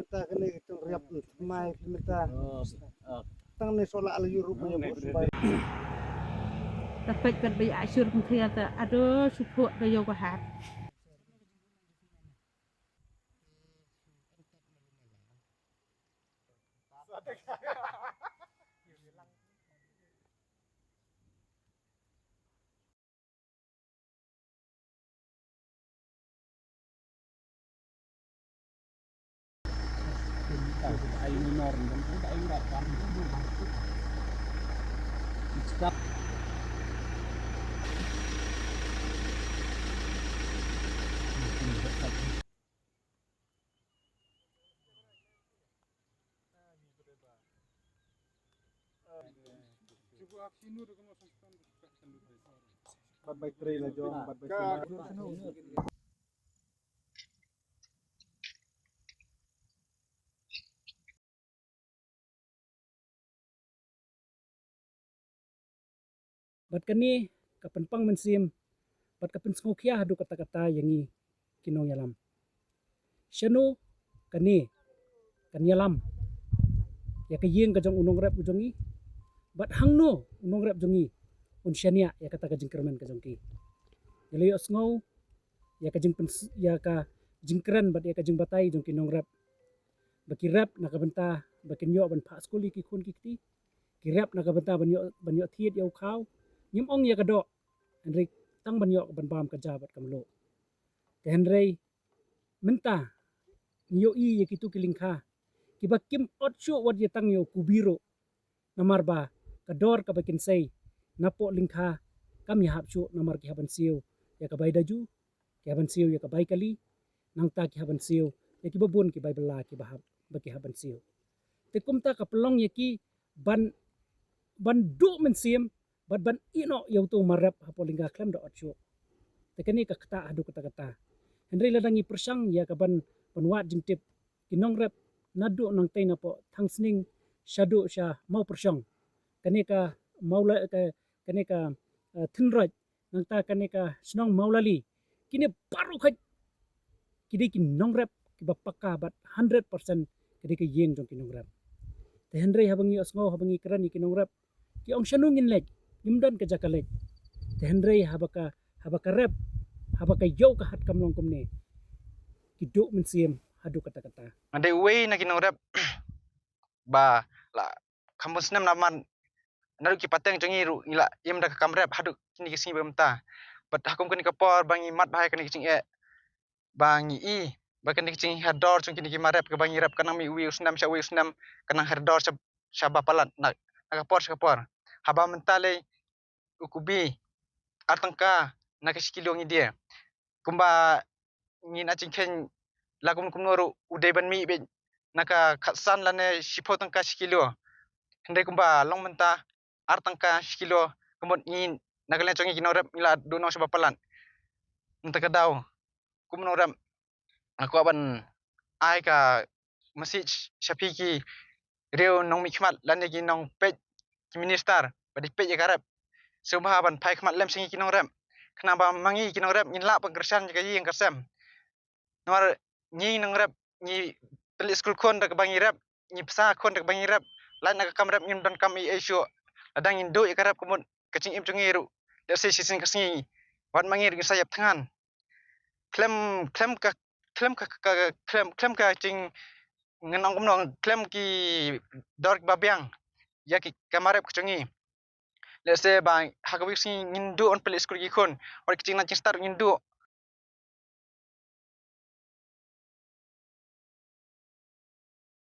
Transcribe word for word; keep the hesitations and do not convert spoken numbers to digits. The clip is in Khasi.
Mynta kane ka jong riap thymmai mynta. Tang ne sola ala yuru ba yuru. Ta peit kat ba ya ashur mynta ta ado supuk ba yo ka hat. Bad kane ka pynpang mynsiem bad ka pynsngewkhia haduh katta katta ïa ngi ki nongïalam. Shano kane kan ïalam ïa ka ïing ka jong u nongrep u jong ngi, bad hangno u nongrep jong ngi un shaniah ïa kata ka jingkyrmen ka jong ki. Ïa la ïohsngew ïa ka jingpyns-, ïa ka jingkren bad ïa ka jingbatai jong ki nongrep. Ba ki rep na ka bynta ba kin ïoh ban phah skul ïa ki khun ki kti. Ki rep na ka bynta ban ïoh, ban ïoh thied ïa u khaw. Ngim ong ïa ka doh, hynrei tang ban ïoh ban bam ka ja bad ka mluh. Te hynrei mynta ngi ïohi ïa kitu ki lyngkha kiba kim ot shuh wat ïa tang ïa u kubi ruh. Namar ba ka dor kaba kin sei napoh lyngkha kam ïahap shuh, namar ki hap ban siew ïa ka bai daju, ki hap ban siew ïa ka bai kali, nangta ki hap ban siew ïa kiba bun ki bai bylla kiba hap, ba ki hap ban siew. Te kumta ka pynlong ïa ki ban, ban duh mynsiem bad ban ïehnoh ïa uto u marep hapoh lyngkha khlem da ot shuh. Te kane ka ktah haduh katta katta. Hynrei lada ngi pyrshang ïa ka ban, ban wad jingtip ki nongrep naduh nangtei napoh Thangsning shaduh sha Mawpyrshong. Kane ka Mawla-, ka, kane ka, eh, Thynroit, nangta kane ka shnong Mawlali. Kine baroh khat ki dei ki nongrep kiba paka bad hundred percent ka dei ka ïing jong ki nongrep. Te hynrei haba ngi ïohsngew, haba ngi kren ïa ki nongrep, ki ong shano ngin leit, ngim don ka jaka leit. Te hynrei haba ka, haba ka rep, haba ka ïew ka hat kam long kumne, ki duh mynsiem haduh katta katta. Nga dei uwei na ki nongrep ba la kham bun snem namar naduh ki pateng jong ngi ruh ngi la im da ka kam rep haduh kine ki sngi ba mynta. Bad ha kum kane ka por ba ngi mad bha ïa kane ka jingeh, ba ngi i ba kane ka jinghiar dor jong kine ki marep kaba ngi rep, ka nang mih uwei u snem sha uwei u snem, ka nang hiar dor sha, sha ba palat na, na ka por sha ka por. Haba mynta lei u kubi ar tyngka na ka shi kilo ngi die. Kumba ngin ai jingkheiñ la kumno kumno ruh u dei ban mih beit na ka khatsan lane shiphew tyngka shi kilo. Hynrei kumba long mynta ar tyngka shi kilo, ka mut ngi na ka liang jong ngi ki nongrep ngi la duh noh sha ba palat. Mynta ka daw kum u nongrep nga kwah ban ai ka message sha phi ki riew nongmihkhmat lane ki nongpeit ki minister ba dei peit ïa ka rep. Sngewbha ban phai khmat lem sha ngi ki nongrep, khnang ba ma ngi ki nongrep ngin lah ban kyrshan ïa ka ïing ka sem. Namar ngi nongrep ngi pynleit skul khun da kaba ngi rep, ngi pynsa khun da kaba ngi rep. Lait na ka kam rep ngim don kam ei ei shuh. Lada ngin duh ïa ka rep ka mut ka jingim jong ngi ruh, lehse shisien ka sngi wat ma ngi ruh ngin sa ïap thngan. Khlem, khlem ka, khlem ka, ka, khlem, khlem ka jing, ngan ong kumno, khlem ki dor kiba biang ïa ki, ka marep ka jong ngi. Lehse ba ha kawei ka sngi ngin duh ban pynleit skul ki khun, wat ki jingnang jingstad ngin duh,